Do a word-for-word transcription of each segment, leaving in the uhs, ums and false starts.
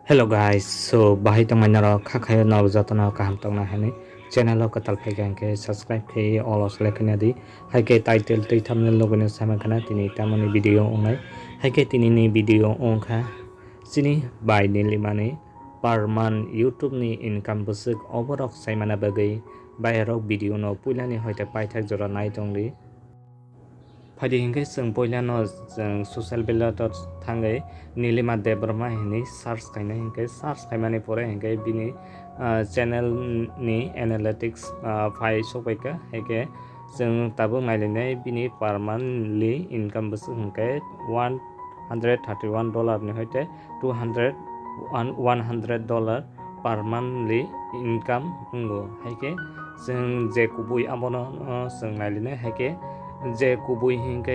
Hello guys, so bahai tongmani norok kha khayo norok jotono kaham tongna hinwi channel o kwtal phaikha hinkhe subscribe khe all o select khna di. Haikhe title tei thumbnail logino sama khna tini tamoni video wngnai. Haikhe tinini video wngkha chini bai Nilimani per month YouTube ni income bwswk oborok saimana bagwi bayarok video no puilani hoite paithak jora nai tongdi. Phaidi hinkhe chwng puilano chwng social media o thangwi Nilima Debbarma hinwi search khainai hinkhe search khaimani pore hinkhe bini ah, channel ni analytics ah, phai sokpaikha haikhe chwng tabuk nailainai bini per monthly income bwswk hinkhe one hundred thirty one dollar ni hoite two hundred one hundred dollar per monthly income wngo. Haikhe chwng je kubui abono chwng nailainai haikhe je kubui hinkhe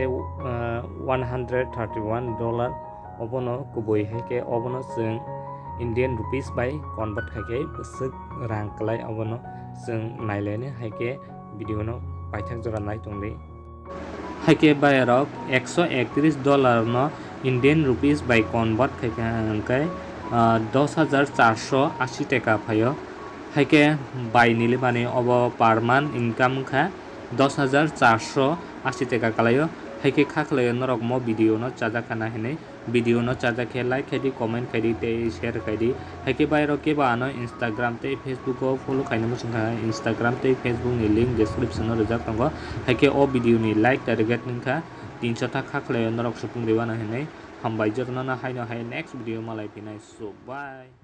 one hundred thirty one dollar obono kubui haikhe obono chwng Indian rupees bai convert khaikhe bwswk rang kwlai obono chwng nailainai haikhe video no paithak jora nai tongdi. Haikhe bayarok ekso ektris dollar no Indian rupees bai convert khaikha hinkhe dos hajar charsho ashi taka phaio. Haikhe bai Nilimani obo per month income wngkha dos hajar charsho ashi taka kwlaio. Haikhe kha khwlaio norok mo video no chajak khana hinwi. Video no chajak khe like khaidi, comment khaidi tei share khaidi. Haikhe bayarok kebo ano Instagram tei Facebook o follow khaina muchungkha, Instagram tei Facebook ni link description o rijak tongo. Haikhe o video ni like target wngkha tinso ta kha khwlaio norok supung rwano hinwi. Hambai jotono no haino hai next video malai phinai, so bye.